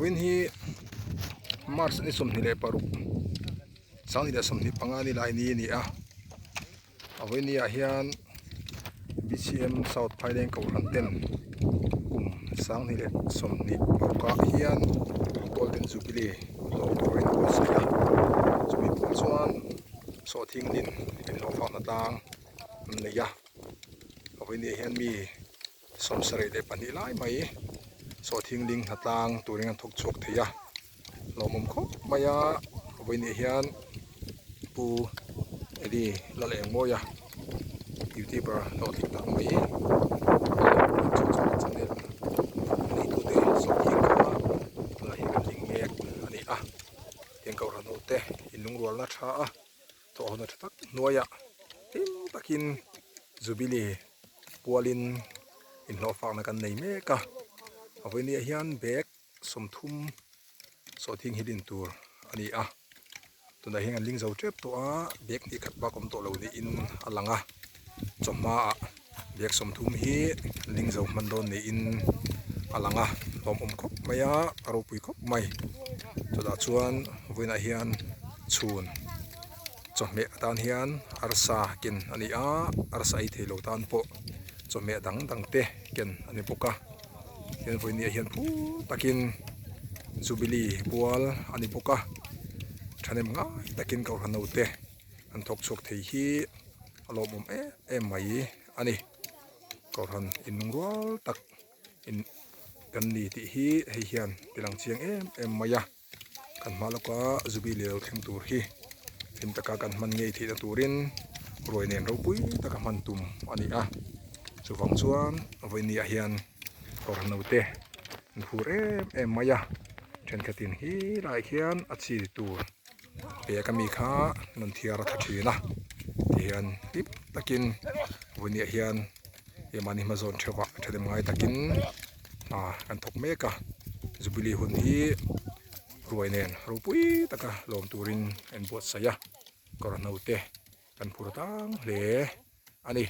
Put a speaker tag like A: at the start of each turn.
A: Vawiin hi March ni 26 2025 ni lai ni a ni a a vawiin ni ah hian B_C_M South Phaileng Kohhran ten kum 2026 ah hian Golden Jubilee hlawh turin a buatsaih a chumi pawh chuan sawhthing lin inhlawhfakna tlang an nei a a vawiin ni ah hian mi 72 lai mai sawhthing ling hnatlang turin an thawk chhuak thei a lawmawm khawp mai a vawiin ah hian pu Eddie Lalengmawia youtuber hlawhtling tak mai channel neitute sawhthing kha tunah hian kan ling mek a ni a tiang kohhran ho te inlungrualna tha a thawhhona tha tak hnuaiah hlim takin jubilee pualin inhlawhfakna kan nei mek a a vawinia hian bag 30 sawhthing hi din tur a ni a tunah hian an ling zo tep tawh a bag hnih khat bak awm tawh lo niin a lang a chawhma ah bag 30 hi ling zo hman dawn niin a lang a hlawmawm khawp mai a a ropui khawp mai chutah chuan vawiinah hian chhun chawhmeh atan hian arsa ken a ni a arsa ei theilo tan pawh chawhmeh dang dang te ken a ni bawk a hian vawiin ah hian phur takin jubilee pual a ni bawk a thahnem ngai takin kohhran ho te an thawk chhuak thei hi a lawmawm em em mai a ni kohhran inlungrual tak in kan ni tih hi hei hian ti lang chiang em em mai a. Kan hma lawka Jubilee lo thleng tur hi hlim taka kan hman ngei theihna turin ruai nen ropui taka hman tum a ni a. Chuvang chuan vawiin ah hian kawr naute an phur em em mai a, thenkhatin hi lai khian a chi tur pek ami kha an rawn thiar a tha thin a tihian hlim takin vawiin ah hian Mahni hma zawn theuh ah thahnem ngai takin hna kan thawk mek a Jubilee hun hi ruai nen ropui taka lawm turin an buatsaih a kawr hno te kan phur tang hle a ni.